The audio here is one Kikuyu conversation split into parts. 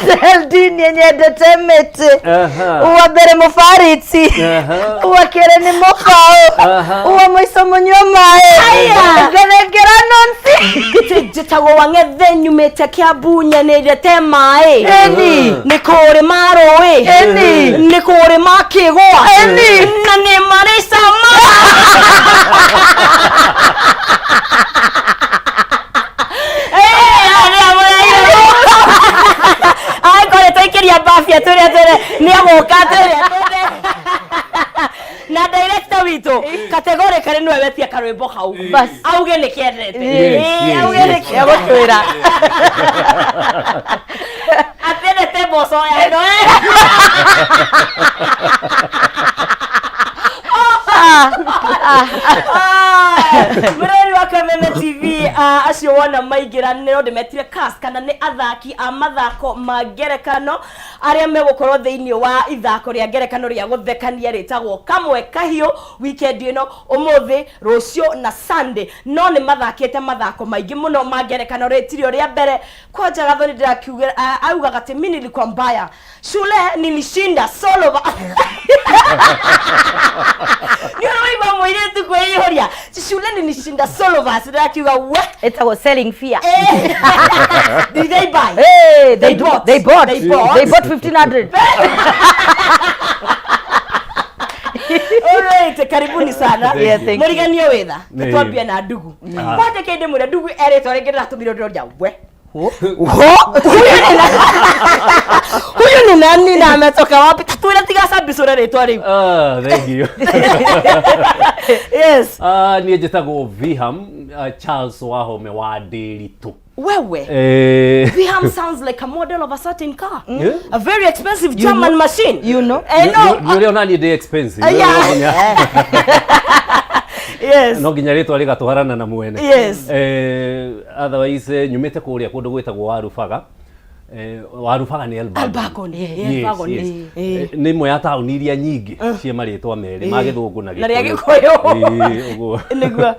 Zeldini nyendete mĩtĩ. Aha. Wa mbere mũbariti. Aha. Wa kerĩ nĩ mũbaũ. Aha. Wa mũico mũnyua maĩ. Ngethengera nonsi. Njĩtagwo Wang'ethe, nyumĩte Kĩambu, nyanĩrĩte maĩ. Ĩni. Nĩ kũrĩ ma rũĩ. Ĩni. Nĩ kũrĩ ma kĩgwa. Ĩni. Na nĩ marĩ cama. Angore twaikĩria mbabia tũrĩa twĩre nĩ agũka twĩre na director witũ categorically nĩwe wetia karwĩmbo kau. Bas. Auge nĩ kendete. Yes, Ĩĩ, yes, auge nĩ yes. Egũtwĩra. Atendete mboco ya ĩno. Mũrori wa Kameme TV, acio wona maingĩra nĩ ndĩmetire cast kana nĩ athaki a mathako ma ngerekano arĩa megũkorwo thĩinĩ wa ithako rĩa ngerekano rĩa gũthekania rĩtagwo Kamwe Kahiũ weekend ĩno, ũmũthĩ, rũciũ na Sunday. No nĩ mathakĩte mathako maingĩ mũno ma ngerekano, rĩtirio rĩa mbere. Kwanja Gathoni ndĩrakiuga, augaga atĩ mi nilikuwa mbaya shule, nilishinda solo nĩ ũraigua mũirĩtu kwĩihũria shule, nilishinda solo verse, ndĩrakiuga we. Ĩtagwo selling fear. Did they buy? Hey, they, They bought. They bought. They bought. They bought 1500. Alright, karibuni sana. Thank Yeah, thank you. Mũriganio wĩtha. Nĩ. Twambie na ndugu. Ah. Kwanja kĩndĩ mũrĩa ndugu erĩtwo rĩngĩ ndĩratũmirwo ndĩroria we. Huyu ni nani na ametoka wapi? Twĩre tiga cambicũre rĩtwa rĩu. Ah, thank you. Yes. Ah, niĩ njĩtagwo Viham Charles Wahome wa Ndĩritũ. Wewe. Eh, Viham sounds like a model of a certain car. Yeah. A very expensive German machine. You know. Eh, no. nĩ ũrĩa ona niĩ ndĩ expensive. Yeah. Yes. No nginya rĩtwa rĩgatwarana na mwene. Yes. Otherwise nyumĩte kũrĩa kũndũ gwĩtagwo Warubaga. Warubaga nĩ Elbagon. Elbagon, yeah, Yes, Elbagon, yes. eh. Nĩ ĩmwe ya taũni iria nyingĩ ciĩ marĩtwa merĩ ma gĩthũngũ na Na rĩa Gĩkũyũ. Gĩkũyũ. Ĩĩ, ũguo. Nĩguo.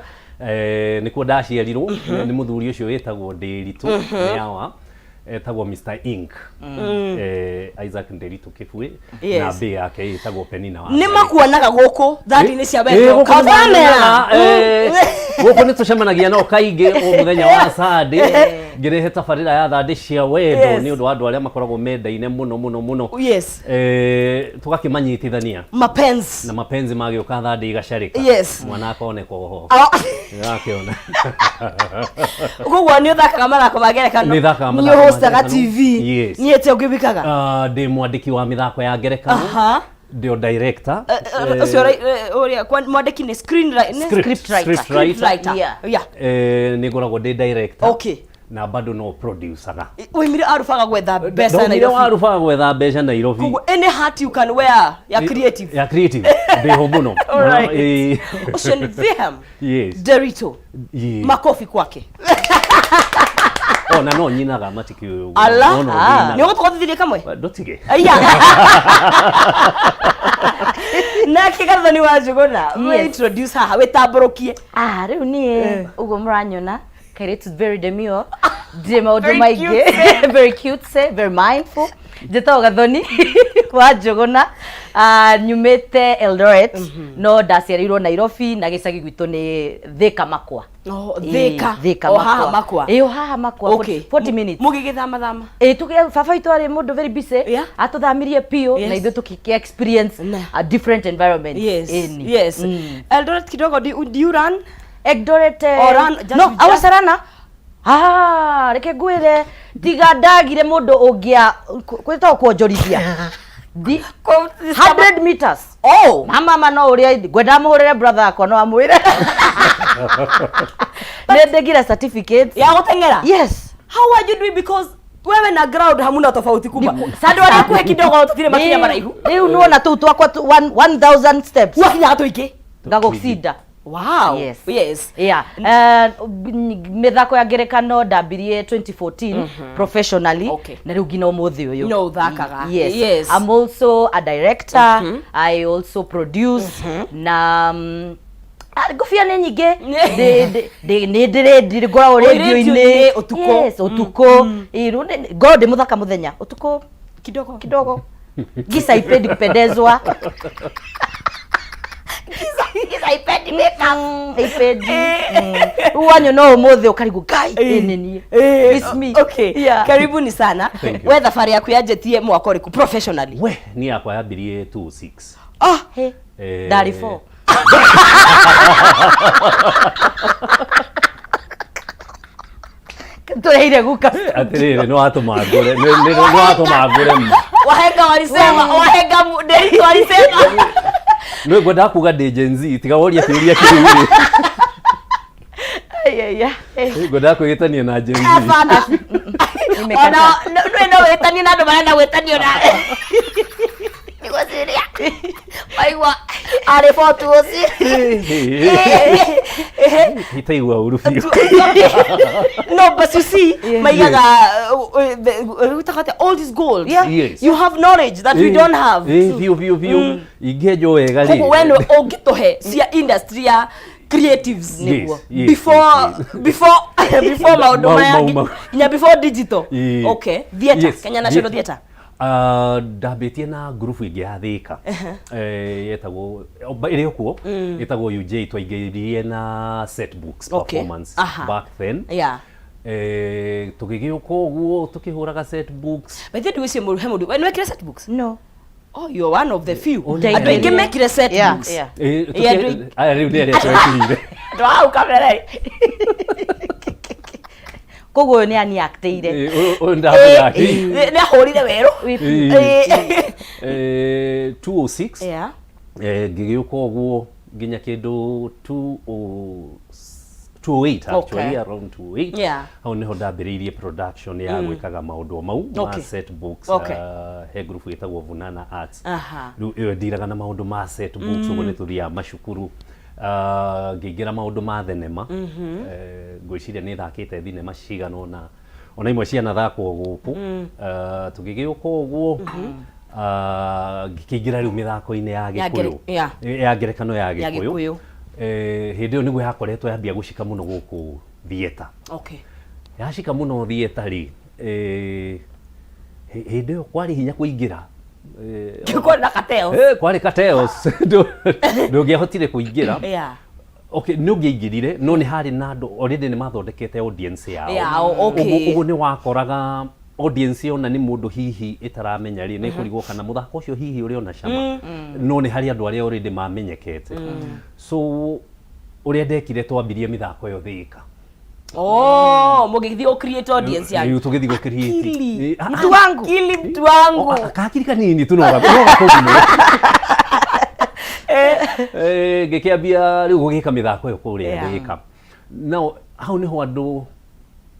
Nĩkuo ndaciarirwo nĩ mũthuri ũcio wĩtagwo Ndĩritũ, nĩ awa etagwo Mr Ink, Isaac Ndĩritũ Kĩbuĩ, na mbĩ yake ĩtagwo Penina wa Nĩ makuonaga gũkũ thandi-inĩ cia Ĩĩ, wendo. gũkũ nĩ Kamera. manyonaga, gũkũ nĩ tũcemanagia nao kaingĩ o mũthenya wa Sunday ngĩrehe tabarĩra ya thandĩ cia wendo nĩ ũndũ wa andũ arĩa makoragwo mendaine mũno mũno mũno. Tũgakĩmanyitithania Mapenzi. Na mapenzi magĩũka thandĩ igacarĩka. Mwana akoneka oho. Nĩũrakĩona. Koguo nĩ ũthakaga mathako ma ngerekano. Nĩ thakaga Nĩ mathako ma ũhostaga ngerekano. TV. Yes. Nĩ ĩtĩa ũngĩwikaga? Ah, ndĩ mwandĩki wa mĩthako ya ngerekano. Ndĩ o director. Ũcio ũrĩa mwandĩki nĩ screen Script writer. Script script writer. writer. Yeah. Yeah. Nĩ ngoragwo ndĩ director. Na bado no producaga. Woimire arubaga gwetha mbeca Ndaumire Nairobi. Warubaga gwetha mbeca Nairobi. Koguo any hat you can wear ya creative. Ya creative ndĩho mũno. Alright. Ĩĩ. Ũcio nĩ Viham Derito. Makofi kwake. Ona no nyinaga matikĩũĩ ũguo. Ala. No, no, ndinaga. Nĩ ũgũtũgothithirie kamwe? Ndũtige. Aya. Nake Gathoni wa Njũgũna, we introduce haha wĩtambũrũkie. Ah, rĩu niĩ ũguo mũranyona kairĩtu very demure, ndirĩ maũndũ Very maingĩ, cute. Very cute se, very mindful. Njĩtagwo Gathoni wa Njũgũna. Ah, nyumĩte Eldoret no ndaciarĩirwo Nairobi na gĩcagi gwitũ nĩ Thĩka Makwa. Oh, Ĩĩ, Thĩka. Thĩka O haha Makwa. Makwa. Ĩĩ, o haha Makwa. 40 minutes. Mũgĩgĩthama thama. Ĩĩ, baba witũ arĩ mũndũ very busy. Atũthamirie biũ na ithuĩ tũkĩ experience a different environment. Ĩni. Eldoret kidogo, do you run? Eldoret Or run, just no, I was a runner. Ah, reke ngwĩre tiga ndagire mũndũ ũngĩa kwĩtagwo kuonjorithia 100 meters. Oh. Na mama no ũrĩa ngwenda mũhũrĩre brother yakwa no amwĩre nĩ ndĩgire certificate Ya gũteng'era? Yes. How are you doing, because wewe na ground hamuna tofauti kubwa. Andũ arĩa akuhĩ kidogo tũtirĩ makinya maraihu. Rĩu nĩwona tũu twakwa 1000 steps. Wakinyaga tũingĩ. Ngagũcinda. Wow. Yes. Yes. Yeah. Mĩthako ya ngerekano ndambirie 2014 professionally na rĩu nginya ũmũthĩ ũyũ No ũthakaga. Yes. Yes. I'm also a director. I also produce na Ah, ngũbia nĩ nyingĩ. Nĩ ndĩrĩ ndĩrĩ ngoragwo Wĩ rĩndiũ-inĩ rĩndiũ-inĩ ũtukũ. Yes, ũtukũ. Ĩ, rĩu ngoragwo ndĩ mũthaka mũthenya, ũtukũ kidogo kidogo. Giza haipendi kupendezwa. Giza haipendi makeup. Haipendi. Rĩu wanyona ũmũthĩ ũkarigwo, Ngai, ĩ nĩ niĩ. It's me. Okay. Yeah. Karibuni sana. Thank you. We thabarĩ yaku yanjĩtie mwaka ũrĩkũ professionally? We niĩ yakwa yambirie 26. Ah, Hey, ndarĩ 4. Tũreire guka. Atĩrĩrĩ, nĩ watũma ngũre, nĩ watũma ngũre ma. Wahenga walisema, wahenga Nderitu walisema. Nĩ ngwendaga kuga ndĩ Gen Z, tiga woria kĩũria kĩu rĩ. Ai, ai, ai. Ngwendaga kwĩgĩtania na Gen Z. Hapana. Nimekataa. Ona nĩ no wĩtanie na andũ marenda gwĩtanio nawe. Nĩgũciria. Waigua arĩ botu ũcio. Itaigua ũru biũ. No, but you see, maigaga old is gold. Yeah. Yes. You have knowledge that we don't have. Biũ biũ biũ. Ingĩenjwo wega rĩ. Koguo we nĩwe ũngĩtũhe cia industry ya creatives. Yes, yes, Before yes, yes. before maũndũ maya nginya before digital. Okay, theatre, Yes, Kenya National Theatre. Ndambĩtie na ngurubu ĩngĩ ya Thĩka, yetagwo ĩrĩ o kuo, ĩtagwo UJ. Twaingĩririe na set books performance back then. Tũgĩgĩũka ũguo tũkĩhũraga set books. By the way, ndigwĩciria he mũndũ, we nĩwekire set books? No. Oh, you're one of the few. Ndeithĩrĩria. Andũ aingĩ mekire set books. Yeah, Aya rĩu nĩ arĩa twekĩrire. Andũ a hau kabere. Koguo ũyũ nĩ aniactĩire. Ũyũ ndamũthaki. Nĩ ahũrire werũ. 206. Ngĩgĩũka ũguo nginya kĩndũ 208, actually around 208. Hau nĩho ndambĩrĩirie production ya gwĩkaga maũndũ mau ma set books. He group ĩtagwo Vunana Arts. Rĩu ĩyo ndiraga na maũndũ ma set books ũguo, nĩ tũthiaga macukuru. Ngĩingĩra maũndũ ma thenema. Ngwĩciria nĩ thakĩte thinema cigana ũna, ona imwe cianathakwo gũkũ. Tũgĩgĩũka ũguo, ngĩkĩingĩra rĩu mĩthako-inĩ ya Ya Gĩkũyũ, ya ngerekano ya Ya Gĩkũyũ. Gĩkũyũ. Hĩndĩ ĩyo nĩguo yakoretwo yambia gũcika mũno gũkũ theatre. Yacika mũno theatre rĩ, hĩndĩ ĩyo kwarĩ hinya kũingĩra. Kwarĩ na cartels. Kwarĩ cartels. Ndũngĩahotire kũingĩra. Okay, nĩ ũngĩaingĩrire, no nĩ harĩ na andũ already nĩ mathondekete audience yao. Yao, okay. Ũguo nĩ wakoraga audience ona nĩ mũndũ hihi ĩtaramenya rĩ, nĩ kũrigwo kana mũthako ũcio hihi ũrĩ ona cama, no nĩ harĩ andũ arĩa already mamenyekete. So ũrĩa ndekire, twambirie mĩthako ĩyo Thĩka. Oh, mũgĩthiĩ gũ create audience yanyu. Rĩu tũgĩthiĩ gũ create. Akili. Mtu wangu. Akili mtu wangu. Kakiri kanini tu no gakũgimwo. Ngĩkĩambia rĩu gũgĩka mĩthako ĩyo kũrĩa Thĩka. Now hau nĩho andũ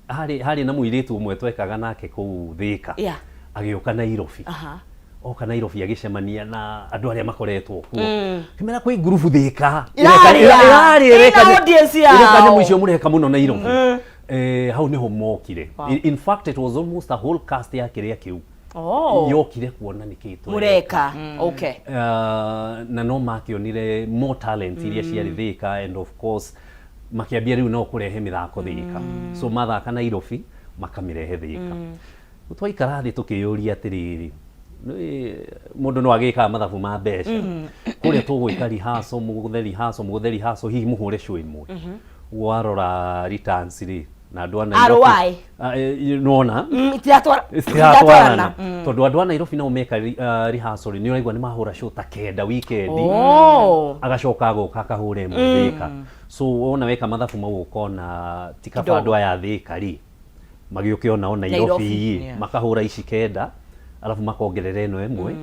harĩ na mũirĩtu ũmwe twekaga nake kũu Thĩka. Agĩũka Nairobi. Oka Nairobi agĩcemania na andũ arĩa makoretwo kuo. Kĩmera kwĩ ngurubu Thĩka. Ĩrarĩa. Ĩrarĩa, Ĩna audience yao. ĩreka nyamũ icio mũreka mũno Nairobi. Hau nĩho mokire. In fact, it was almost a whole cast ya kĩrĩa kĩu yokire kuona nĩkĩ tũreka. Mũreka. Okay. Na no makĩonire more talent iria ciarĩ Thĩka, and of course makĩambia rĩu no kũrehe mĩthako Thĩka. So mathaka Nairobi makamĩrehe Thĩka. Twaikara thĩ tũkĩyũria atĩrĩrĩ, mũndũ no agĩkaga mathabu ma mbeca, kũrĩa tũgwĩka rehearsal, mũgũthe rehearsal, mũgũthe rehearsal, hihi mũhũre show ĩmwe, warora returns rĩ, na andũ a Nairobi ROI. Ah, nĩwona Itiratwara. Citiratwarana, tondũ andũ a Nairobi nao meka rehearsal rĩ, nĩ ũraigua nĩ mahũra show ta 9 weekend, agacoka agoka akahũra ĩmwe Thĩka. So wona weka mathabu mau ũkona ti kaba Kidogo. andũ aya Thĩka rĩ magĩũke onao Nairobi Nairobi, rĩ, makahũra ici 9, alafu makongerera ĩno ĩmwe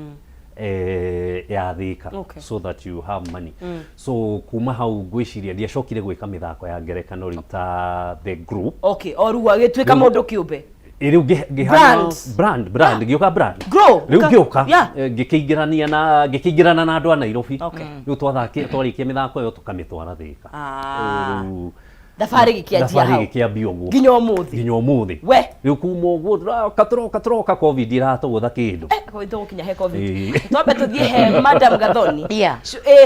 ya Thĩka, so that you have money. So kuma hau ngwĩciria ndiacokire gwĩka mĩthako ya ngerekano rĩu ta the group. Okay, o rĩu agĩtuĩka mũndũ kĩũmbe. Rĩu ngĩhana Brand. Brand, ngĩũka brand. Grow. Rĩu ngĩũka, ngĩkĩingĩrania na ngĩkĩingĩrana na andũ a Nairobi. Rĩu twathaki twarĩkia mĩthako ĩyo tũkamĩtwara Thĩka. Rĩu Thabarĩ gĩkĩanjia thabarĩ hau. Gĩkĩambia ũguo. Nginya ũmũthĩ. Nginya ũmũthĩ. We. Rĩu kuma ũguo tũroka tũroka tũroka, COVID iratũgũtha kĩndũ. Tũgũkinya he COVID. Ĩĩ. Twambe tũthiĩ he Madam Gathoni.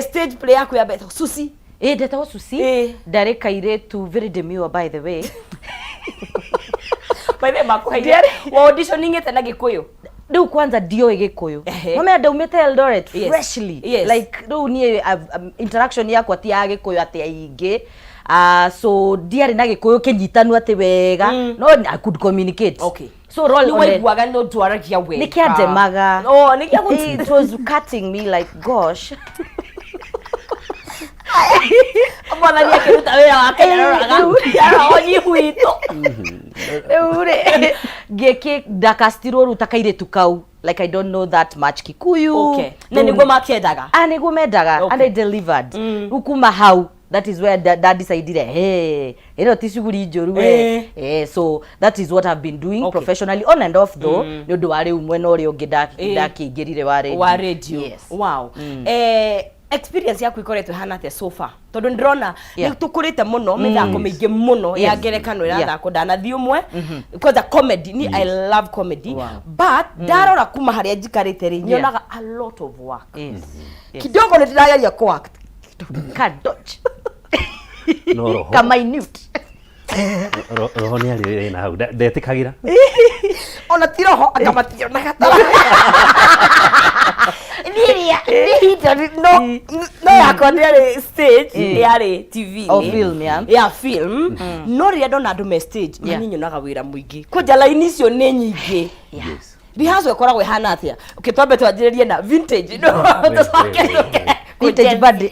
Stage play yaku ya mbere, Susi. Ĩ, ndetagwo Susi. Ĩ. Ndarĩ kairĩtu very demure, by the way. By the way, makũheire wa auditioningĩte na Gĩkũyũ? Rĩu kwanza ndioĩ Gĩkũyũ. Mamenya ndaumĩte Eldoret freshly. Like rĩu niĩ interaction yakwa ti ya Gĩkũyũ atĩ aingĩ. So ndiarĩ na Gĩkũyũ kĩnyitanu atĩ wega, no I could communicate. So role Nĩ waiguaga nĩ ũndwaragia wega. Nĩ kĩandemaga. Oh, nĩ kĩa It was cutting me like, gosh. Mwathani akĩruta wĩra wake, nĩaroraga nĩaroraga ũnyihu witũ. Rĩu rĩ, ngĩkĩ ndakastirwo rĩu ta kairĩtu kau, like I don't know that much Kikuyu. Okay, na nĩguo makĩendaga. Ah, nĩguo mendaga. And I delivered. Rĩu kuma hau, that is where ndadecidire, hey, ĩno ti cuguri njũru we. So that is what I've been doing professionally, on and off though, nĩ ũndũ wa rĩu mwena ũrĩa ũngĩ ndakĩingĩrire wa radio. Wa radio. Yes. Wow. Experience yaku ikoretwo ĩhana atĩa so far? Tondũ ndĩrona nĩ tũkũrĩte mũno, mĩthako mĩingĩ mũno ya ngerekano ĩrathakwo. Ndanathiĩ ũmwe kwanza comedy ni, I love comedy. But ndarora kuma harĩa njikarĩte rĩ, nyonaga a lot of work. Kidogo nĩ ndĩrageria kũ act. Kadoch. No roho ka minute. Roho nĩ arĩ na hau ndetĩkagĩra. Ona ti roho akamationaga tara niĩ no no yakwa ndĩarĩ stage, yarĩ TV. Oh, film, yeah. Ya film. No rĩrĩa ndona andũ me stage, niĩ nyonaga wĩra mũingĩ kwanja laini icio nĩ nyingĩ. Rehearsal ĩkoragwo ĩhana atĩa? Okay, twambe twanjĩrĩrie na vintage, no tũcoke tũke Vintage buddy.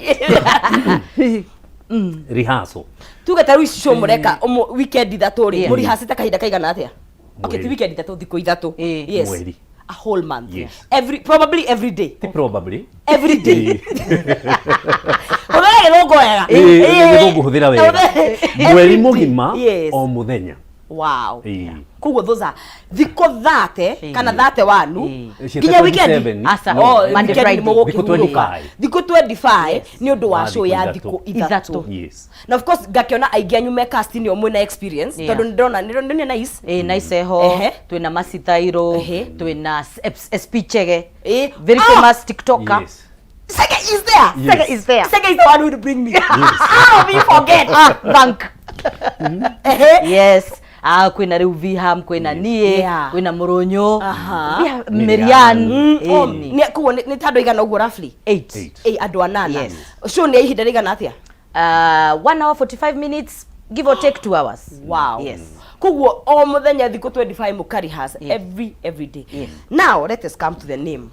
Rehearsal. Tuge ta rĩu ici show mũreka weekend 3 rĩ, mũrihacĩte kahinda kaigana atĩa? Okay, ti Mweri. weekend 3, thikũ 3. Yes. Mweri. A whole month. Yes. Every, probably every day. Ti probably. Every day. Hũthĩra gĩthũngũ wega. Gĩthũngũ hũthĩra wega. Every Mweri day. mũgima, o mũthenya. Koguo those are thikũ 30 kana 31 Ciĩtagwo nginya weekend. 27. Asa. No, Oh, Monday, weekend Friday. nĩ mũgũkĩhurũka. Thikũ 25. Thikũ 25 nĩ ũndũ wa Wa show thikũ ya 3. thikũ 3. 3. Na of course ngakĩona aingĩ anyu me cast nĩo mwĩna experience, tondũ nĩ ndĩrona nĩ nice. Ĩ, nice eho. Twĩna Masithairo, twĩna SP Chege, very famous TikToker. Sege is there. Yes. Sege is there. Sege is the one who will bring me. How will you forget? Ah, thank yes. Ah, kwĩna rĩu Viham, kwĩna niĩ, kwĩna Mũrũnyũ. Miriam. Miriam. Oh, koguo nĩ ta andũ aigana ũguo roughly? Eight. Eight. Ĩ, andũ anana. Yes. Show nĩ ya ihinda rĩigana atĩa? 1 hour 45 minutes, give or take 2 hours. Wow. Yes. Koguo o mũthenya thikũ 25 mũkarihas every day. Yes. Now let us come to the name,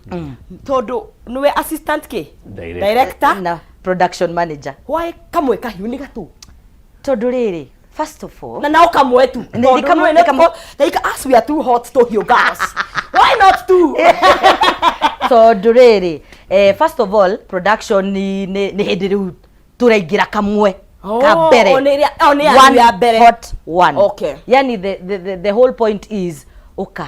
tondũ nĩwe assistant kĩ? Director. Director. Na production manager. Why kamwe kahiũ nĩ gatũ? Tondũ rĩrĩ, first of all, Na nao kamwe tu. Nĩ kamwe- nĩ kamwe. Like us, we are too hot to hiũ girls, why not two? Tondũ rĩrĩ, first of all, production nĩ hĩndĩ rĩu tũraingĩra kamwe Oh, ka mbere. o nĩ ĩrĩa- o nĩ yanyu One ya mbere. hot one. Yani the whole point is ũka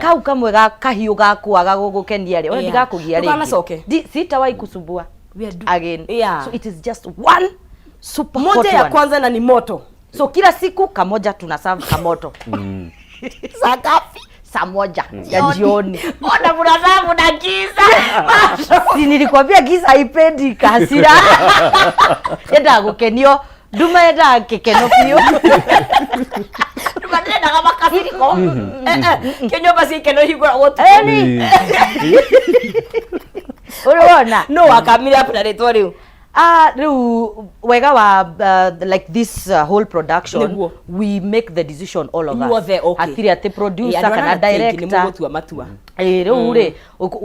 kau kamwe ga kahiũ gakwaga gũgũkenia rĩ, ona ndigakũgia rĩngĩ. Ndũkanacoke. Sitawahi kusumbua We are again. So it is just one super Moja hot ya one. kwanza na ni moto. So kila siku kamoja tuna serve kamoto. Saa ngapi? Saa 1 ya jioni. Ona mnazamu na giza. Si nilikwambia giza haipendi kasira, yendaga gukenio, nduma yendaga gĩkeno biũ. Ndũkanendaga makasiriko. Kĩ nyũmba cia ikeno ihingũragwo ũtukũ. Eni ũrĩwona. No wakamire up na rĩtwa rĩu? Ah, rĩu wega wa like this whole production, Nĩguo. we make the decision, all of us. Inyuothe, okay. Hatirĩ atĩ producer Andũ kana arĩa nĩ director. mũgũtua matua. Ĩ, rĩu rĩ,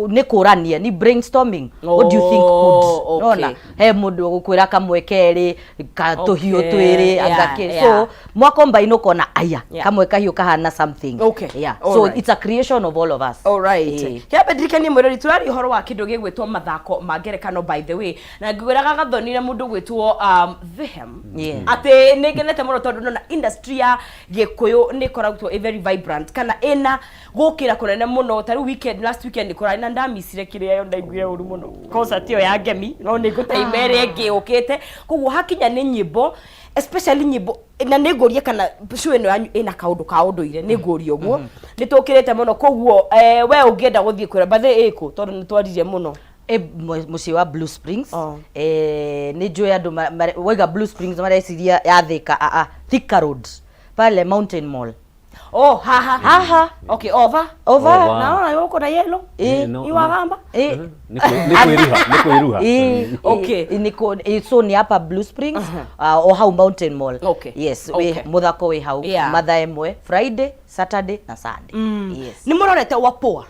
nĩ kũrania, nĩ brainstorming. What do you think could nona he mũndũ ũgũkwĩra kamwe kerĩ ka tũhiũ twĩrĩ, anga kĩ. So mwakombaini ũkona aya kamwe kahiũ kahana something. So it's a creation of all of us. Alright. Ĩ. Kĩambe ndirikanie mwĩrori tũraria ũhoro wa kĩndũ gĩgwĩtwo mathako ma ngerekano, by the way, na ngwĩraga gathonire mũndũ gwĩtwo Vihem atĩ nĩ ngenete mũno tondũ nona industry ya Gĩkũyũ nĩ ĩkoragwo ĩ very vibrant kana ĩna gũkĩra kũnene mũno. Ta rĩu weekend, last weekend kũrarĩ na ndamicire kĩrĩa yo, ndaiguire ũru mũno, concert ĩyo ya Ngemi, no nĩ ngũtaima ĩrĩa ĩngĩ yũkĩte. Koguo hakinya nĩ nyĩmbo, especially nyĩmbo, na nĩ ngũrie kana show ĩno yanyu ĩna kaũndũ ka ũndũire, nĩ ngũria ũguo nĩ tũkĩrĩte mũno. Koguo we ũngĩenda gũthiĩ kwĩra bathe ĩkũ, tondũ nĩ twaririe mũno. E, mũciĩ wa Blue Springs. Oh. Eh, nĩ njũĩ andũ waiga Blue Springs mareciria ya Thika, aa, Thika Road pale Mountain Mall. Oh, haha. Haha. Okay, over. Over. Over. Naona yuko na yellow. Eh, No, Iwagamba. eh, Nĩ kwĩruha, nĩ kwĩruha. Eh, Okay. eh, so nĩ hapa Blue Springs, o hau Mountain Mall. Okay. Yes, Okay. mũthako wĩ hau Yeah. mathaa ĩmwe, Friday, Saturday na Sunday. Yes. Nĩ mũrorete wapoa?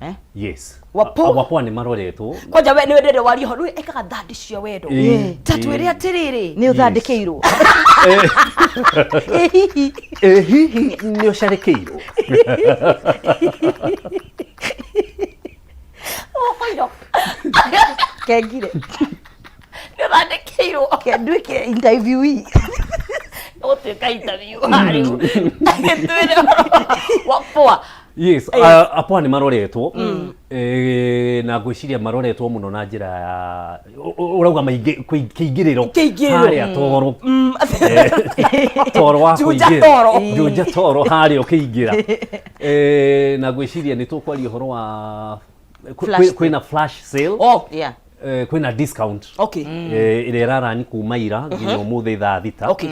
Eh? Yes. Wapoa. Wapoa nĩ maroretwo. Kwanja we nĩ wendete waria ũhoro ekaga thandi cia wendo. Ĩĩ. Ta twĩre atĩrĩrĩ. Nĩ ũthandĩkĩirwo? Ĩ hihi. Ĩ hihi nĩ ũcarekeirwo? Ũkoiro. Kengire. Nĩ ũthandĩkĩirwo. Nduĩke interviewee. Gũtuĩka interview rĩu. Twĩre ũhoro wapoa. Yes, apoa nĩ maroretwo. Eh, na ngwĩciria maroretwo mũno na njĩra ya ũrauga maingĩ kĩingĩrĩro. Kĩingĩrĩro. Harĩa toro. Toro wa Juja kũingĩra. toro. Juja toro harĩa ũkĩingĩra. Eh, na ngwĩciria nĩ tũkwaria ũhoro wa Flash kwĩna flash sale. Oh, Yeah. Eh, kwĩna discount. okay. Eh, ĩrĩa ĩrarani kuma ira nginya ũmũthĩ thaa 6. Okay.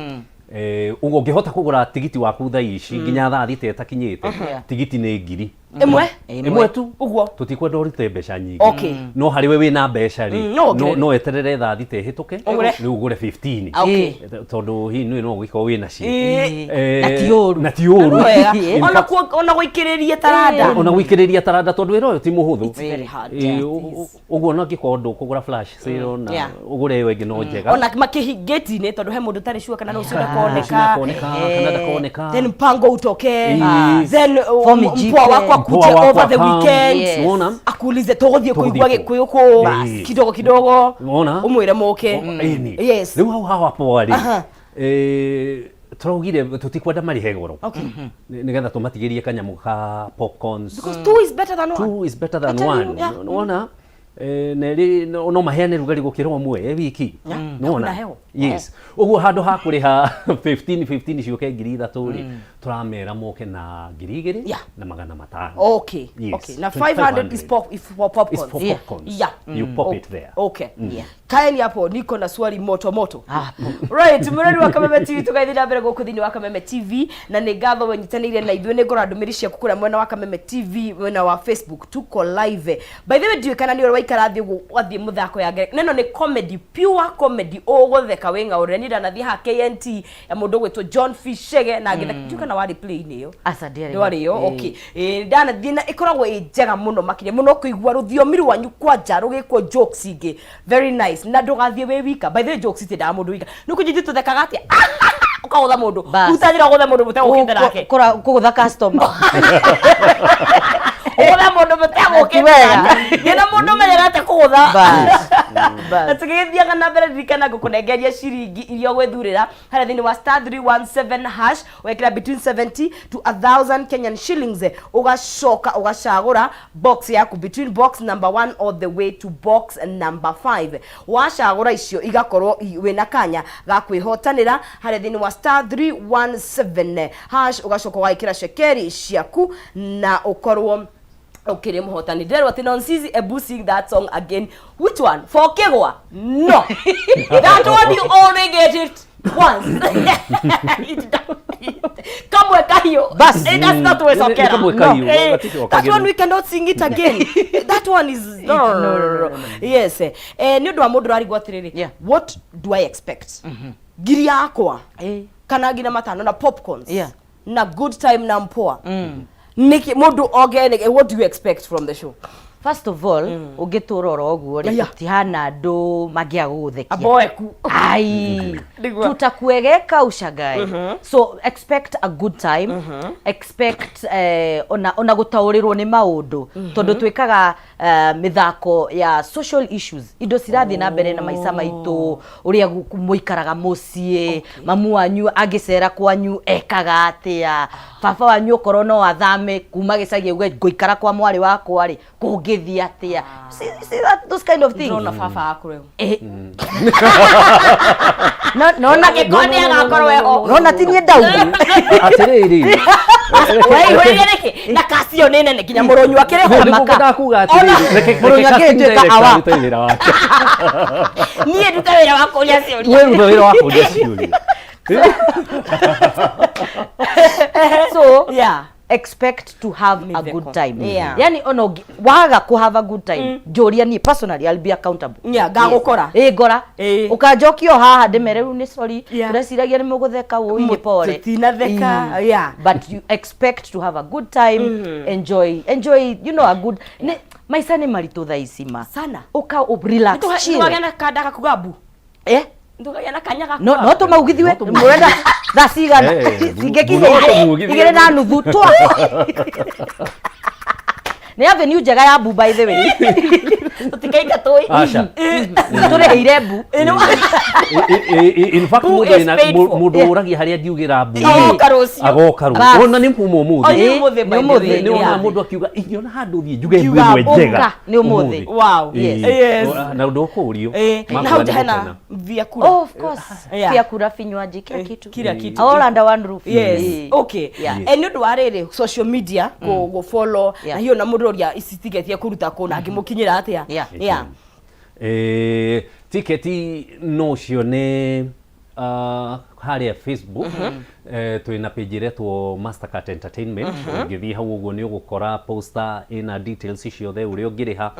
Eh, ũguo ũngĩhota kũgũra tigiti waku thaa ici nginya thaa 6 ĩtakinyĩte, Yeah. tigiti nĩ ngiri Ĩmwe? ĩmwe tu. Ũguo. Tũtikwenda ũrute mbeca nyingĩ. Okay. No harĩ we wĩna mbeca rĩ, No wongerere. no eterere thaa 6 ĩhĩtũke Ũgũre. rĩu ũgũre 15. Okay. Tondũ hihi nĩ no ũgĩkorwo wĩna cio. Ĩĩ. Eh, Na ti ũru. Na ti ũru. Wega. In Ona fact, ona gũikĩrĩria taranda. ona gũikĩrĩria taranda tondũ wĩra ũyũ ti mũhũthũ. It's very hard. Ĩĩ, Yeah, it is. ũguo ona angĩkorwo ndũkũgũra flash sale na Yeah. ũgũre ĩyo ĩngĩ no njega. Ona makĩhingĩti-inĩ tondũ he mũndũ ũtarĩ sure kana rũciũ ndakoneka. Ndakoneka, kana ndakoneka. Then mpango utokee. Yes. Then Form mpoa wako akuje Mpoa wako over the akam. weekend. Yes. Wona? Akuulize tũgũthiĩ kũigua Tũgũthiĩ kũ? Gĩkũyũ kũ Yes. kidogo kidogo. Wona? Ũmwĩre mũke. Ĩni. Yes. Rĩu hau hawa poa rĩ, Aha. eh, tũraugire tũtikwenda marĩhe goro. Okay. Nĩgetha tũmatigĩrie kanyamũ ka popcorns. Because two is better than one. Two is better I than tell you, one. yeah. Wona? Eh, na ĩrĩ no maheane rugarĩ gũkĩra ũmwe e wiki. Nĩwona? Hakuna heho. Yes. Ũguo handũ ha kũrĩha 15 15 ciũke 3000 rĩ, tũramera moke na 2500 Yeah. na. Okay. Yes. Okay. Na 500 is pop is for popcorns. Is for Yeah. popcorns. Yeah. You pop it there. Okay. Yeah. Kaeni hapo niko na swali moto moto. Ah, Right, mũrori wa Kameme TV tũgathiĩ na mbere gũkũ thĩinĩ wa Kameme TV na nĩ ngatho wenyitanĩire na ithuĩ. Nĩ ngorora ndũmĩrĩri ciaku kũrĩa mwena wa Kameme TV, mwena wa Facebook tuko live. By the way, ndiũĩ kana nĩ ũrĩ waikara thĩ ũguo wathiĩ mũthako ya ngerekano. Ĩno nĩ comedy, pure comedy, ũgũtheka wĩ ng'aũrĩre. Niĩ ndanathiĩ haha KNT ya mũndũ ũgwĩtwo John Fishege na ngĩtheka. Ndiũĩ kana warĩ play-inĩ ĩyo. Aca, ndiarĩ. Ndwarĩ yo. Okay. Ĩĩ, ndanathiĩ na ĩkoragwo ĩ njega mũno makĩria mũno kũigua rũthiomi rwanyu kwanja rũgĩkwo jokes ingĩ very nice, na ndũgathiĩ wĩ wika. By the way, jokes itindaga mũndũ wika nĩ kũnjĩtie tũthekaga atĩa ũkagũtha mũndũ. Bas. Utanjĩra ũgũthe mũndũ mũtegũkĩte nake. Kũgũtha customer. Ũgũthe mũndũ mũtegũkĩte Ti wega. nake gĩna mũndũ ũmenyerete kũgũtha. Bas. Na Bas. tũgĩgĩthiaga na mbere, ririkana ngũkũnengeria ciringi iria ũgwĩthurĩra harĩa thĩinĩ wa star 317 hash, wekĩra between 70 to 1000 Kenyan shillings, ũgacoka ũgacagũra box yaku between box number 1 all the way to box number 5. Wacagũra icio igakorwo wĩna kanya ga kwĩhotanĩra harĩa thĩinĩ wa star 317 hash, ũgacoka ũgagĩkĩra cekeri ciaku na ũkorwo ukiri muhotani. Ndirerwo ati Nonsizi, ebu sing that song again. Which one? For Kegwa? No, that one you only get it once. Kamwe kahiyo. Bas. It does not Nĩ kamwe kahiũ, Eh, gaticoka that one gĩthũ. we cannot sing it again. That one is no, no, no, no, no. Yes, eh, nĩ ũndũ wa mũndũ ũrarigwo atĩrĩrĩ, what do I expect? Ngiri yakwa kana nginya 500 na popcorns na good time na mpoa niki mundu oge niki, what do you expect from the show? First of all, ũngĩtũra oro ũguo rĩ, gũtihana andũ mangĩaga gũgũthekia. Aboeku. Ai. Nĩguo. Tutakuegeka ushangae. So expect a good time. Expect ona gũtaũrĩrwo nĩ maũndũ tondũ twĩkaga mĩthako ya social issues, indo cirathiĩ na mbere na maica maitũ, ũrĩa mũikaraga mũciĩ, mamu wanyu angĩcera kwanyu ekaga atĩa, baba wanyu okorwo no athame kuma gĩcagi auge ngũikara kwa mwarĩ wakwa rĩ, kũngĩthiĩ atĩa. See that, those kind of things. Ndĩrona baba waku rĩu. Eh. No, nona Angĩkorwo nĩ agakorwo eho. Nona ti niĩ ndauga. Atĩrĩrĩ. Weihũrĩrie nĩkĩ na kasi ĩyo nĩ nene nginya mũrũnyu akĩrĩ ho. Nĩguo ndakuga Ona Atĩrĩrĩ, reke Mũrũnyi reke casting angĩtuĩka director awa. arute wĩra wake. Niĩ ndute wĩra wa kũria ciũria. We ruta wĩra wa kũria ciũria. So expect to have a Mitheko. good time. Yani ona waga ku have a good time, njũria niĩ personally, I'll be accountable. Yeah, ngagũkora. Ĩ ngora. Ũkanjokia o haha ndĩmere rĩu nĩ sorry, tũreciragia nĩ mũgũtheka, ũi nĩ pore. Tũtinatheka, yeah. But you expect to have a good time, enjoy enjoy a good nĩ maica nĩ maritũ thaa ici ma. Sana. Ũka relax, chill. Nĩtũgagĩa na kanda gakuga mbu. Eh. Nĩtũkagĩa na kanya gakuga No no tũmaugithiwe. No tũmaugithie. Mũrenda thaa cigana? Eh, Cingĩkinya no tũmugithie. 2:30 twa nĩ avenue njega ya mbu, by the way. Tũtikaingatwo ĩ. Aca. Tũrĩhĩire mbu. In fact, Who mũndũ is wĩna- paid for? mũndũ ũragia harĩa ngiugĩra mbu Agoka rũciũ. Agoka Bas. rũciũ ona nĩ kuma O, ũmũthĩ. nĩ ũmũthĩ, by Nĩ the ũmũthĩ. way. Nĩ wona mũndũ akiuga ingĩona handũ thiĩ njuge mbu Ngiuga ĩmwe njega ũka, nĩ ũmũthĩ. Wow. Ĩĩ. Yes. Na ũndũ ũkũrio. Na hau nja hena via kura. Oh, of course. Pia kura, vinywaji, kila kitu. Kila kitu. All under one roof. Yes. Okay. Yeah. Eh, nĩ ũndũ wa rĩrĩ social media gũ follow na hiyo na mũndũ ũria ici ticket kũruta kũ na angĩmũkinyĩra atĩa? Yeah. Tiketi no cione harĩa Facebook. Twĩna page ĩretwo Mastercard Entertainment. Ũngĩthiĩ hau ũguo nĩ ũgũkora poster ĩna details ciothe ũrĩa ũngĩrĩha.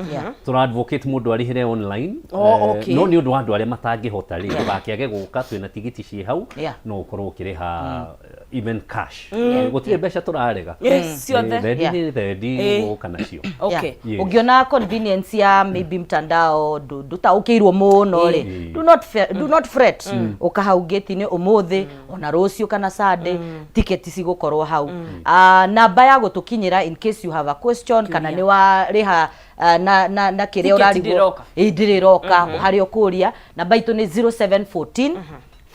Tũra advocate mũndũ arĩhĩre online. Oh, okay. No nĩ ũndũ wa andũ arĩa matangĩhota rĩ, ndũgakĩage gũka, twĩna tigiti ciĩ hau. No ũkorwo ũkĩrĩha even cash. Gũtirĩ mbeca tũrarega. Yes, ciothe. Thendi nĩ thendi gũka nacio. Okay. Yes. Ũngĩona convenience ya maybe mtandao ndũtaũkĩirwo mũno rĩ, do not fret, ũka hau gate-inĩ ũmũthĩ ona rũciũ kana Sunday, tiketi cigũkorwo hau. Ah, namba ya gũtũkinyĩra in case you have a question kana nĩ warĩha na kĩrĩa Ticket ũrarigwo ndĩroka. Ĩ, ndĩrĩroka harĩa ũkũria, namba itũ nĩ 0714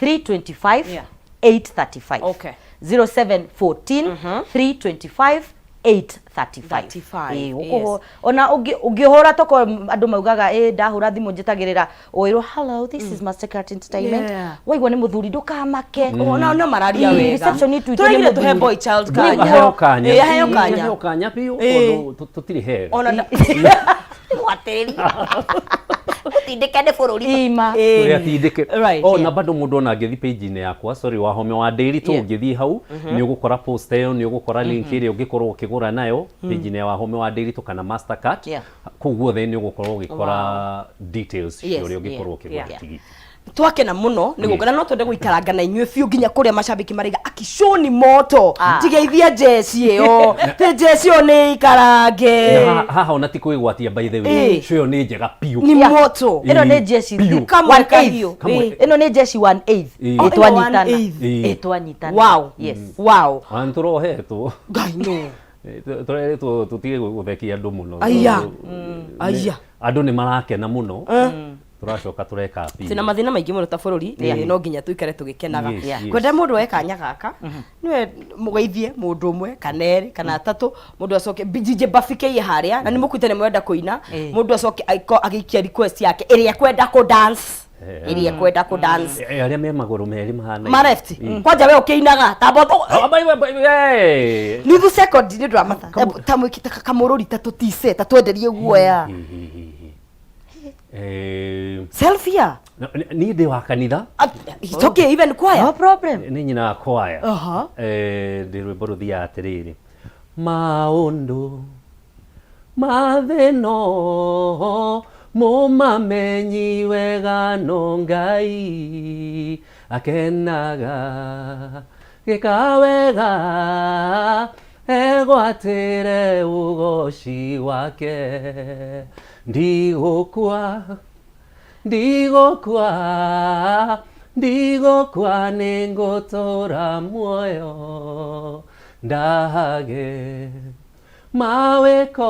325 835. 0714 325 835. 35. Ĩ, ona ũngĩhũra toko andũ maugaga ĩ ndahũra thimũ njĩtagĩrĩra ũĩrwo, "Hello, this is Mastercard Entertainment." Waigua nĩ mũthuri, ndũkamake. Ona no mararia Ĩ, wega. Reception itũ nĩ Tũraigire tũhe mũthuri. boy child kanya. Aheo kanya. Ĩ, aheo kanya. Aheo kanya biũ Ĩ. tondũ tũtirĩ hega. Ona gwatĩrĩria gũtindĩke nĩ bũrũri. Ima. Tũrĩ atindĩke. Oh, na bado mũndũ ona angĩthiĩ page-inĩ yakwa, sorry, Wahome wa Ndĩritũ, ũngĩthiĩ hau nĩ ũgũkora post ĩyo, nĩ ũgũkora link ĩrĩa ũngĩkorwo ũkĩgũra nayo page-inĩ ya Wahome wa Ndĩritũ kana Mastercard. Kũu guothe nĩ ũgũkorwo ũgĩkora details cia ũrĩa ũngĩkorwo ũkĩgũra tigiti. Twakena muno nĩ gũka na no twende gũikaranga na inyuĩ biũ nginya kũrĩa macambĩki maraiga akicũni moto. Tigeithia njeci ĩyo tĩ njeci ĩyo nĩ ikarange. Na haha ona ti kwĩgwatia, by the way. Show ĩyo nĩ njega biũ. Nĩ moto. Ĩno nĩ jeshi Biũ. Kamwe one eighth. kahiũ. Kamwe. Ĩno nĩ jeshi one eighth. Ĩ. Oh, ĩno Ĩtwanyitana. one eighth. Ĩ. Ĩtwanyitana. Yes. Ona tũrohetwo. Ngai no. Tũreretwo tũtige gũthekia andũ mũno. Aya. Tondũ, Aya. Andũ nĩ marakena mũno, tũracoka tũreka appeal. Twĩna mathĩna maingĩ mũno ta bũrũri. No nginya tũikare tũgĩkenaga. Kwenda mũndũ oe kanya gaka nĩwe mũgeithie mũndũ ũmwe kana erĩ kana atatũ, mũndũ acoke DJ Bafikeiye harĩa na nĩ mũkuĩte nĩ mwenda kũina. Mũndũ acoke agĩikia request yake ĩrĩa ekwenda kũ dance, ĩrĩa ekwenda kũ dance. Arĩa me magũrũ merĩ mahana Ma left kwanja we ũkĩinaga tamba Ah, bye, nuthu second nĩ ũndũ wa matha ta mwĩki ta kamũrũri ta tũtice ta twenderie guoya. Selfie ya. Niĩ ndĩ wa kanitha. Ah, it's okay, even choir. No problem. Nĩ nyina wa kwaya. Ndĩ rwĩmbo rũthiaga atĩrĩrĩ: maũndũ mathĩno mũmamenyi wega no Ngai akenaga gĩka wega egwatĩre ũgoci wake. Ndigũkua, ndigũkua, ndigũkua, nĩngũtũra muoyo ndahage mawĩko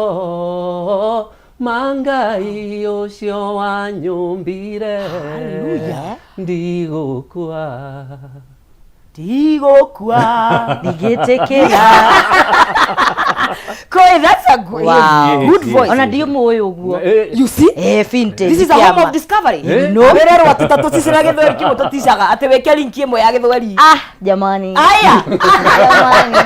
ma Ngai ũcio wanyũmbire. Hallelujah. Ndigũkua. Ndigũkua. Ndigĩtĩkĩra. Koi, that's a good, Wow. good Yes, voice. Ona ndiũmũĩ ũguo. Eh, You see? Eh, vintage. This is a home kĩama. of discovery. Eh. No. Wĩrerwo atĩ ta tũticĩra gĩthweri kĩmwe tũticaga atĩ wĩke link ĩmwe ya gĩthweri. Ah, jamani. Aya. Jamani.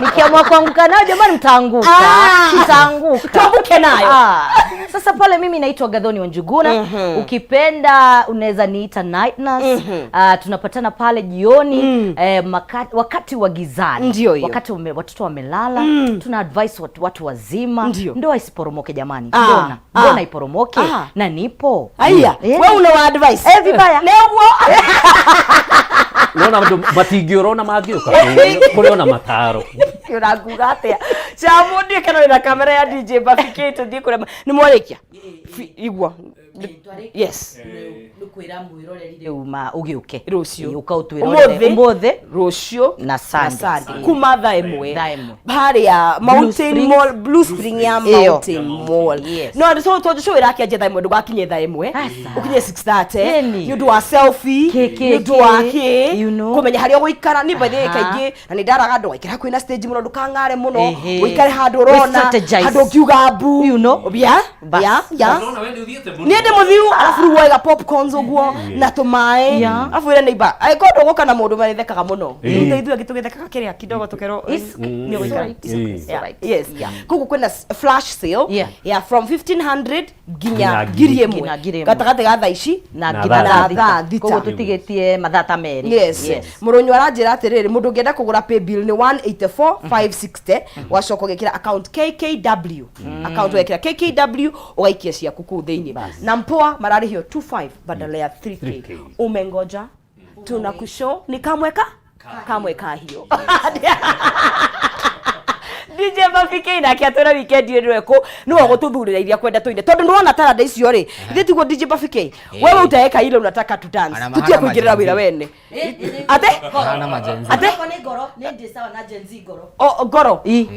Nikiamua kuanguka nayo jamani mtaanguka. Ah. Mtaanguka. Tuanguke nayo. Ah. Sasa pale mimi naitwa Gathoni Wanjuguna. Ukipenda unaweza niita night nurse. Ah, tunapatana pale jioni eh, wakati wa gizani. Ndio hiyo. Wakati watoto wamelala, tuna advice watu wazima. Ndio. Ndoa isiporomoke jamani. Ah. Mbona? Ah. Mbona iporomoke? Ah. Na nipo. Aya. Eh. Wewe una wa advice. Eh, vibaya. Nĩguo. Nona andũ matingĩũra ona mangĩũka kũrĩ ona mataro. Ũranguga atĩa? Chamu ndiĩ kana wĩna kamera ya DJ Buffy K tũthiĩ kũrĩa nĩ mwarĩkia? Igua. Yes. Nĩ kwĩra mwĩroreri rĩu ma ũgĩũke Rũciũ. Ũka ũtwĩrorere Ũmũthĩ. ũmũthĩ Rũciũ Na Sunday. Sunday. Kuma thaa ĩmwe. Thaa ĩmwe. Harĩa Mountain Springs. Mall, Blue Spring ya Ĩyo. Mountain Mall. Yes. No, so tondũ show ĩrakĩanjia thaa ĩmwe ndũgakinye thaa ĩmwe. Aca. Ũkinye 6:30. Ĩni. Nĩ ũndũ wa selfie, Kĩ, kĩ, nĩ ũndũ wa kĩ. kĩ, You know. kũmenya harĩa ũgũikara. Niĩ by the way Aha. kaingĩ na nĩ ndaraga andũ waikara hakuhĩ na stage mũno ndũkang'are mũno. Ehe. Ũikare handũ ũrona, Wĩ-strategize. handũ ũngiuga mbu. You know. Yeah, Bas. yeah, yeah. Niĩ ndĩ mũthiu arabu rĩu woiga popcorns ũguo na tũmaĩ Yeah. arabu wĩre neighbor angĩkorwo ndũgũka na mũndũ marĩthekaga mũno Ĩĩ. rĩu ithuĩ angĩ tũgĩthekaga kĩrĩa kidogo tũkerwo nĩ ũgũikara. It's Yeah. alright. Yes. Yeah. Koguo kwĩna flash sale Yeah. ya from 1500 nginya Nginya ngiri Nginya ngiri ĩmwe ĩmwe. gatagatĩ ga thaa ici na Na nginya thaa thaa thita. thita koguo tũtigĩtie mathaa ta merĩ Yes. Mũrũnyũ aranjĩra atĩrĩrĩ mũndũ ũngĩenda kũgũra pay bill nĩ 184560 wacoka ũgekĩra account KKW account ũgekĩra KKW ũgaikia ciaku kũu thĩinĩ na mpoa mararĩhio 25 badala ya 3K 3K. umengoja tunakushow ni kamweka kamwe kahiũ DJ Buffy K nake atwĩra weekend ĩno ĩkũ nĩwe ũgũtũthurĩra iria kwenda tũine tondũ nĩwona taranda icio rĩ ithuĩ tiguo DJ Buffy K wewe utaeka ile unataka tu dance Ana tutie mahana kuingĩrĩra wĩra ma Gen Z. wene ate Mahana ma Gen Z. ate nĩ ngoro nĩ ndĩ sawa na Gen Z ngoro o ngoro I.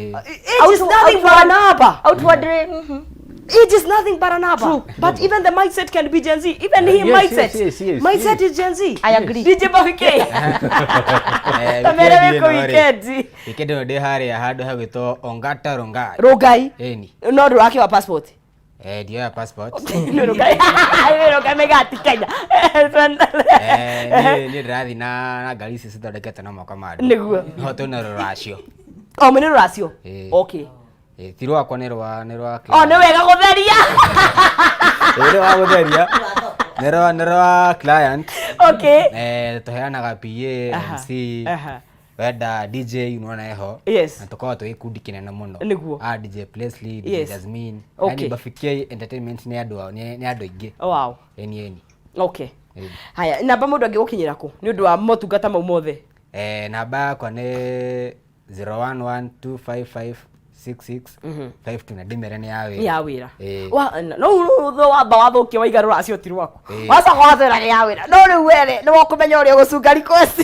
age is nothing but a number. Outwardly, Age is nothing but a number. But even the mindset can be Gen Z. Even him Yes, mindset. yes, yes, yes, mindset yes. is Gen Z. I agree. DJ Buffy K. Eh, Tamere weekend wĩkũ ĩno rĩ, weekend. Weekend ĩno ndĩ harĩa handũ hagwĩtwo Ongata Rongai. Rongai. Ĩni. No ndũrake wa passport. Eh, ndioya passport. Nĩ Rongai. Nĩ Rongai mĩgati Kenya. Eh, niĩ ndĩrathiĩ na ngari ici cithondeketwo na moko ma andũ. Nĩguo. Noho twĩna rũracio. O mwĩnĩ rũracio. Ĩĩ. Okay. Eh, ti rwakwa nĩ rwa nĩ rwa O nĩ wega gũtheria. Ĩĩ, nĩ wa gũtheria. Nĩ rwa client. Okay. Eh, tũheanaga PA, MC, Aha. wenda DJ unaona eho. Yes. Na tũkoragwo twĩ gĩkundi kĩnene mũno. Nĩguo. Ah, DJ Presley, DJ Yes. Jasmine. Okay. Yaani Buffy K Entertainment nĩ andũ nĩ andũ aingĩ. Wow. Ĩni ĩni. Okay. Ĩni. Haya, namba mũndũ angĩgũkinyĩra kũ nĩ ũndũ wa motungata mau mothe? Eh, namba yakwa nĩ 0112556652 na ndĩmere nĩ ya wĩra. Ya wĩra. Ĩĩ. Wa no no wamba wathũkia waiga rũracio ti rwaku. Ĩĩ. Wacoka watwĩra nĩ ya wĩra. No rĩu were nĩ wokũmenya ũrĩa ũgũcunga request.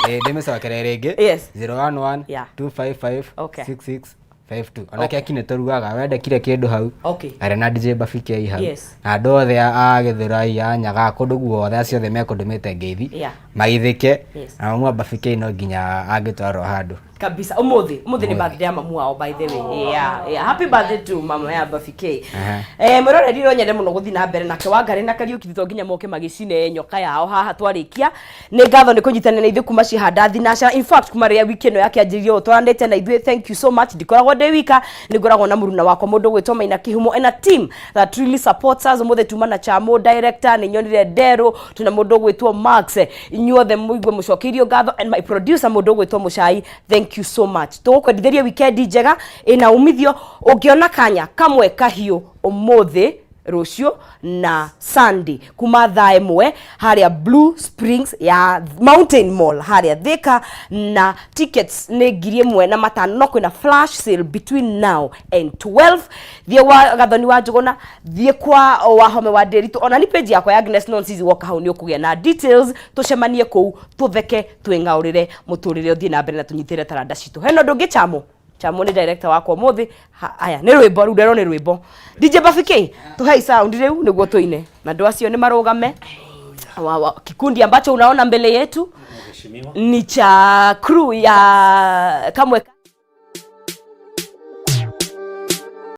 Ĩĩ, ndĩmĩcokere rĩngĩ. Yes. 011 Yeah. 255 Okay. 6652. Ona keki nĩ tũrugaga wenda kire kĩndũ hau. Okay. Arĩa na DJ Buffy K hau. Yes. Na andũ othe a Gĩthũrai a Nyaga kũndũ guothe acio othe mekũndũmĩte ngeithi. Yeah. Magithĩke. Yes. Na mamu wa Buffy K no nginya angĩtwarwo handũ. Kabisa umuthi umuthi ni birthday ya mamu wao by the way. Yeah, happy birthday to mama ya Buffy K. Aha. Eh, mwiroreri no nyende muno guthi na mbere nake Wangari na Kariuki to nginya moke magicine nyoka yao haha twarikia. Nĩ ngatho nĩ kũnyitanĩra na ithuĩ kuma cihanda thinacara, in fact kuma rĩrĩa wiki ĩno yakĩanjĩrĩrio twaranĩte na ithuĩ. Thank you so much. Ndikoragwo ndĩ wika, nĩ ngoragwo na mũruna wakwa mũndũ gwĩtwo Maina Kĩhumo and a team that really supports us. Ũmũthĩ tuma na Chamo director, nĩ nyonire Ndero, tuna mũndũ gwĩtwo Max. Inyuothe mũigue mũcokeirio ngatho, and my producer mũndũ gwĩtwo Mũcai, thank you so much. Tũgũkwendithĩria weekend njega ĩna umithio. Ũngĩona kanya kamwe kahiũ ũmũthĩ, rũciũ na Sunday kuma thaa ĩmwe harĩa Blue Springs ya Mountain Mall harĩa Thika, na tickets nĩ 1500, no kwĩna flash sale between now and 12. Thiĩ wa Gathoni wa Njũgũna, thiĩ kwa Wahome wa Ndĩritũ, ona ni page yakwa ya Agnes Nonsizi, woka hau nĩ ũkũgĩa na details. Tũcemanie kũu, tũtheke, twĩng'aũrĩre mũtũrĩre ũthiĩ na mbere na tũnyitĩre taranda citũ. Hena ũndũ ũngĩ? Chamo Chamo nĩ director wakwa ũmũthĩ. Aya nĩ rwĩmbo rĩu nderwo nĩ rwĩmbo. DJ Buffy K, tũhei sound rĩu nĩguo tũine na andũ acio nĩ marũgame. Wa kikundi ambacho unaona mbele yetu ni cha crew ya Kamwe.